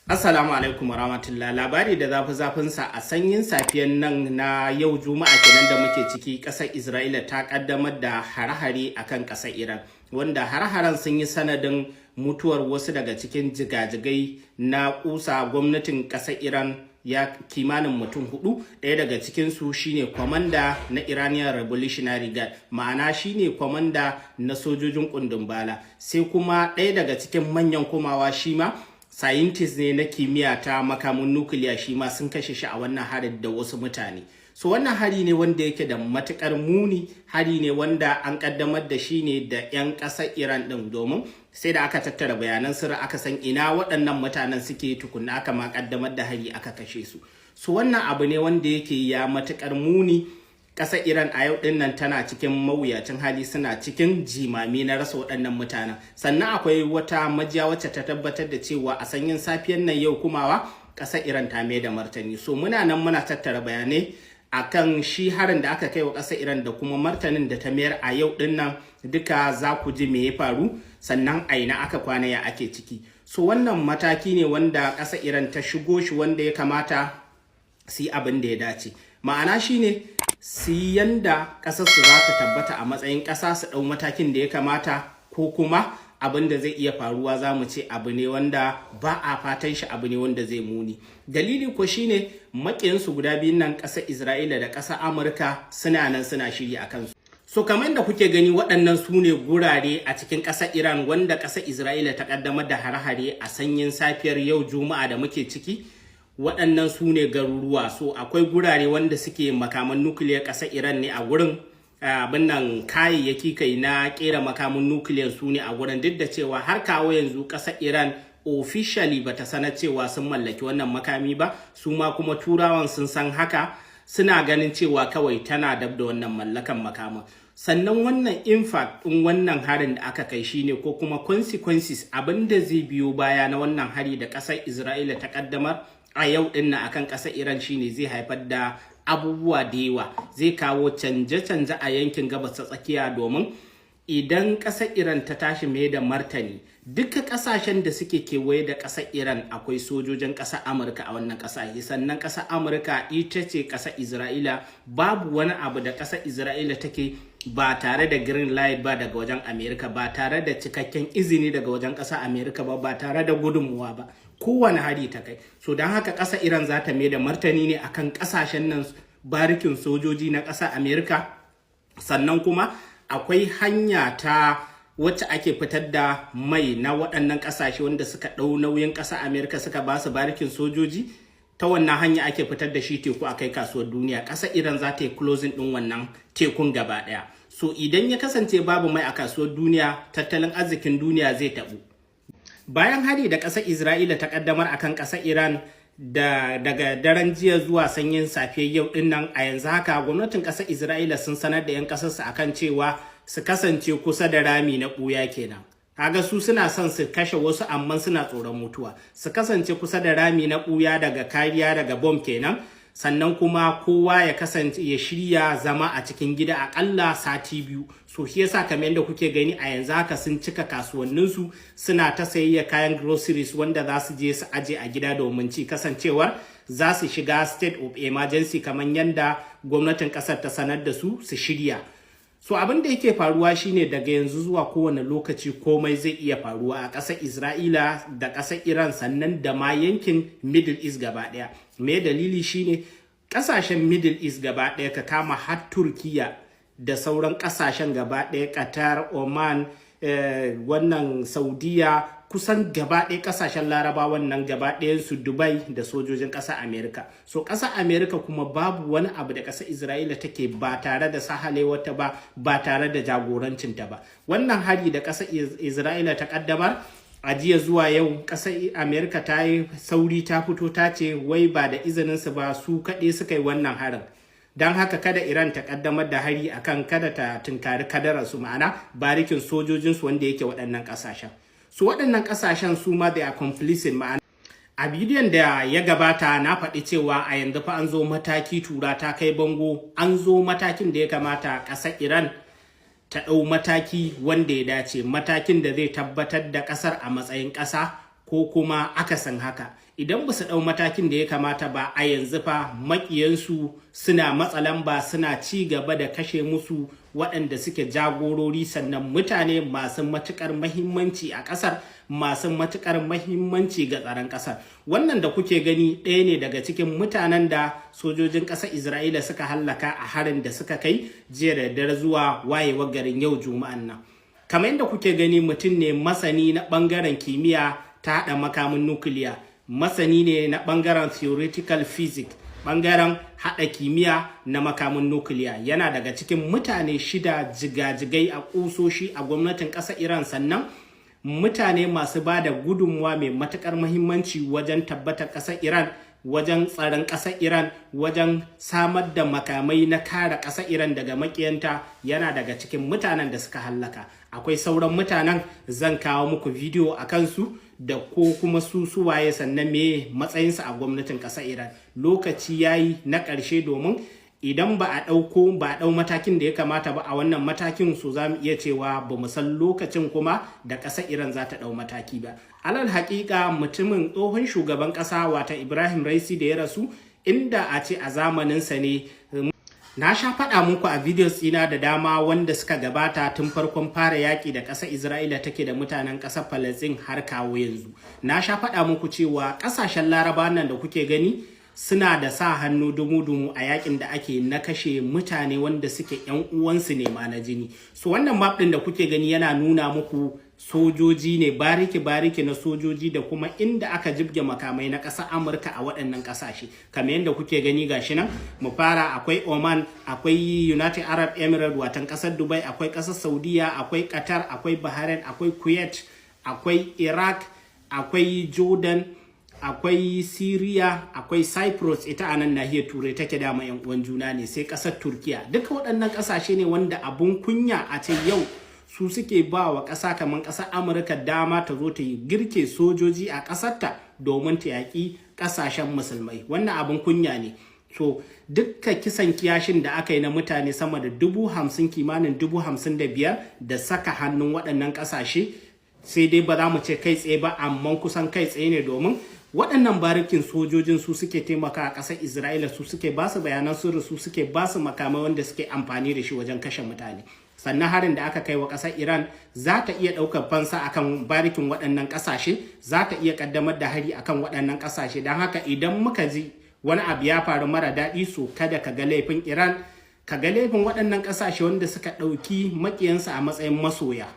Assalamu alaikum warahmatullah. Labari da zafi zafin sa a sanyin safiyan nan na yau Juma'a kenan da muke ciki, ƙasar Isra'ila ta kaddamar da hare-hare akan ƙasar Iran, wanda hare-haren sun yi sanadin mutuwar wasu daga cikin jigajigai na kusa gwamnatin ƙasar Iran ya kimanin mutum hudu. Ɗaya daga cikinsu shine kwamanda na Iranian Revolutionary Guard, ma'ana shine kwamanda na sojojin kundin bala. Sai kuma ɗaya daga cikin manyan komawa, shi ma scientist ne na kimiyya ta makamin nukiliya, shi ma sun kashe shi a wannan harin da wasu mutane. So wannan hari ne wanda yake da matukar muni, hari ne wanda an kaddamar da shi ne da 'yan ƙasar Iran ɗin, domin sai da aka tattara bayanan sirri aka san ina waɗannan mutanen suke tukunna aka ma kaddamar da hari aka kashe su. So wannan abu ne wanda yake ya matukar muni. Ƙasar Iran a yau ɗin nan tana cikin mawuyacin hali, suna cikin jimami na rasa waɗannan mutanen. Sannan akwai wata majiya wacce ta tabbatar da cewa a sanyin safiyar nan yau kumawa ƙasar Iran ta mai da martani. So muna nan muna tattara bayanai akan shi harin da aka kai wa ƙasar Iran da kuma martanin da ta mayar a yau ɗin nan. Duka za ku ji me ya faru, sannan a ina aka kwana, ya ake ciki. So wannan mataki ne wanda ƙasar Iran ta shigo shi wanda ya kamata su yi abin da ya dace, ma'ana shine su yi yanda ƙasarsu za ta tabbata a matsayin ƙasa, su ɗau matakin da ya kamata, ko kuma abin da zai iya faruwa, za mu ce abu ne wanda ba a fatan shi, abu ne wanda zai muni. Dalili ko shine maƙiyansu guda biyun nan, ƙasar Isra'ila da ƙasar Amurka, suna nan suna shiri a kansu. So kamar da kuke gani, waɗannan su ne gurare a cikin ƙasar Iran wanda ƙasar Isra'ila ta ƙaddamar da hare-hare a sanyin safiyar yau Juma'a da muke ciki. Waɗannan su ne garuruwa. So akwai gurare wanda suke makaman nukiliyar ƙasar Iran ne a gurin, abin nan, kayayyaki kai na ƙera makaman nukiliyar su ne a gurin, duk da cewa har kawo yanzu ƙasar Iran officially bata sanar cewa sun mallaki wannan makami ba. Su ma kuma Turawan sun san haka, suna ganin cewa kawai tana dab da wannan mallakan makaman. Sannan wannan impact ɗin wannan harin da aka kai shine, ko kuma consequences, abin da zai biyo baya na wannan hari da ƙasar Isra'ila ta ƙaddamar a yau ɗin nan akan ƙasar Iran, shine zai haifar da abubuwa da yawa, zai kawo canje-canje a yankin Gabas ta Tsakiya, domin idan ƙasar Iran ta tashi mai da martani, duka ƙasashen da suke kewaye da ƙasar Iran akwai sojojin ƙasar Amurka a wannan ƙasashe. Sannan ƙasar Amurka ita ce ƙasar Isra'ila. Babu wani abu da ƙasar Isra'ila take ba tare da green light ba daga wajen Amerika, ba tare da cikakken izini daga wajen ƙasar Amerika ba, ba tare da gudunmuwa ba, kowane hari ta kai. So don haka ƙasar Iran za ta mai da martani ne akan ƙasashen nan, barikin sojoji na ƙasar Amerika. Sannan kuma akwai hanya ta wacce ake fitar da mai na waɗannan ƙasashe wanda suka ɗau nauyin ƙasa Amerika suka ba su barikin sojoji. Ta wannan hanya ake fitar da shi teku a kai kasuwar duniya. Ƙasar Iran za ta yi closing ɗin wannan tekun gaba ɗaya. So idan ya kasance babu mai a kasuwar duniya, tattalin arzikin duniya zai taɓu. Bayan hari da ƙasar Isra'ila ta ƙaddamar akan ƙasar Iran da daga daren jiya zuwa sanyin safiyar yau din nan, a yanzu haka gwamnatin ƙasar Isra'ila sun sanar da 'yan ƙasarsu akan cewa su kasance kusa da rami na ɓuya kenan. Kaga su suna son su kashe wasu amma suna tsoron mutuwa. Su kasance kusa da rami na ɓuya daga kariya daga bom kenan. Sannan kuma kowa ya kasance ya shirya zama a cikin gida akalla sati 2. So shi yasa kamar yadda kuke gani, a yanzu haka sun cika kasuwanninsu, suna ta sayayya kayan groceries wanda za su je su aje a gida domin ci, kasancewar za su shiga state of emergency kamar yadda gwamnatin kasar ta sanar da su su shirya. So abin da yake faruwa shine daga yanzu zuwa kowane lokaci komai zai iya faruwa a ƙasar Isra'ila da ƙasar Iran, sannan da ma yankin Middle East gaba ɗaya. Me dalili? Shine ƙasashen Middle East gaba ɗaya, ka kama har Turkiya da sauran ƙasashen gaba ɗaya, Qatar, Oman, wannan Saudiya, kusan gaba ɗaya ƙasashen Larabawan nan gaba su, Dubai, da sojojin ƙasar Amerika. So ƙasar Amerika kuma babu wani abu da ƙasar Isra'ila take ba tare da sahalewarta ba, ba tare da jagorancinta ba. Wannan hari da ƙasar Isra'ila ta ƙaddamar a jiya zuwa yau, ƙasar Amerika ta yi sauri ta fito ta ce wai ba da izininsu ba, su kaɗai suka yi wannan harin, don haka kada Iran ta kaddamar da hari akan kada ta tunkari kadararsu, ma'ana barikin sojojinsu wanda yake waɗannan ƙasashen. Su waɗannan ƙasashen su ma they are complicit. Ma'ana, a bidiyon da ya gabata na faɗi cewa a yanzu fa an zo mataki tura ta kai bango, an zo matakin da ya kamata ƙasar Iran ta ɗau mataki wanda ya dace, matakin da zai tabbatar da ƙasar a matsayin ƙasa, ko kuma ko kuma akasin haka. Idan ba su ɗau matakin da ya kamata ba a yanzu fa, maƙiyansu suna matsa lamba, suna ci gaba da kashe musu waɗanda suke jagorori, sannan mutane masu matuƙar mahimmanci a ƙasar, masu matuƙar mahimmanci ga tsaron ƙasar. Wannan da kuke gani ɗaya ne daga cikin mutanen da sojojin ƙasar Isra'ila suka hallaka a harin da suka kai jiya da dare zuwa wayewar garin yau Juma'an nan. Kamar yadda kuke gani, mutum ne masani na ɓangaren kimiyya ta haɗa makamin nukiliya, masani ne na ɓangaren theoretical physics, ɓangaren haɗa kimiyya na makamin nukiliya. Yana daga cikin mutane shida jigajigai a ƙusoshi a gwamnatin ƙasar Iran, sannan mutane masu ba da gudunmuwa mai matuƙar muhimmanci wajen tabbatar ƙasar Iran, wajen tsaron ƙasar Iran, wajen samar da makamai na kare ƙasar Iran daga makiyanta. Yana daga cikin mutanen da suka hallaka. Akwai sauran mutanen, zan kawo muku bidiyo a kansu da ko kuma su suwaye, sannan me matsayinsu a gwamnatin ƙasar Iran. Lokaci yayi na ƙarshe, domin idan ba a ɗauko ba a ɗau matakin da ya kamata ba a wannan matakin, su za mu iya cewa ba mu san lokacin kuma da ƙasar Iran za ta ɗau mataki ba. Alal haƙiƙa, mutumin tsohon shugaban ƙasa, wata Ibrahim Raisi da ya rasu, inda a ce a zamaninsa ne. Na sha faɗa muku a videos ɗina da dama wanda suka gabata, tun farkon fara yaƙi da ƙasar Isra'ila take da mutanen ƙasar Palestine har kawo yanzu. Na sha faɗa muku cewa ƙasashen Laraba nan da kuke gani suna da sa hannu dumu-dumu a yakin da ake na kashe mutane wanda suke yan uwansu ne ma na jini. So wannan map ɗin da kuke gani yana nuna muku sojoji ne, bariki-bariki na sojoji, da kuma inda aka jibge makamai na ƙasar Amurka a waɗannan ƙasashe. Kamar yadda kuke gani, gashi nan. Mu fara: akwai Oman, akwai United Arab Emirates, watan ƙasar Dubai, akwai ƙasar Saudiya, akwai Qatar, akwai Bahrain, akwai Kuwait, akwai Iraq, akwai Jordan, akwai Syria, akwai Cyprus, ita a nan nahiyar Turai take, dama yan uwan juna ne, sai kasar Turkiya. Duka waɗannan ƙasashe ne wanda abun kunya a ce yau su suke ba wa ƙasa kamar ƙasar Amurka dama ta zo ta yi girke sojoji a ƙasarta domin ta yaƙi ƙasashen Musulmai. Wannan abun kunya ne. So dukka kisan kiyashin da aka yi na mutane sama da 50,000, kimanin 55,000, da saka hannun waɗannan ƙasashe. Sai dai ba za mu ce kai tsaye ba, amma kusan kai tsaye ne, domin waɗannan barikin sojojin su suke taimaka a ƙasar Isra'ila, su suke ba su bayanan sirri, su suke ba su makamai wanda suke amfani da shi wajen kashe mutane. Sannan harin da aka kai wa ƙasar Iran, za ta iya ɗaukar fansa akan barikin waɗannan ƙasashe, za ta iya ƙaddamar da hari akan waɗannan ƙasashe. Don haka idan muka ji wani abu ya faru mara daɗi, so kada ka ga laifin Iran, ka ga laifin waɗannan ƙasashe wanda suka ɗauki maƙiyansu a matsayin masoya.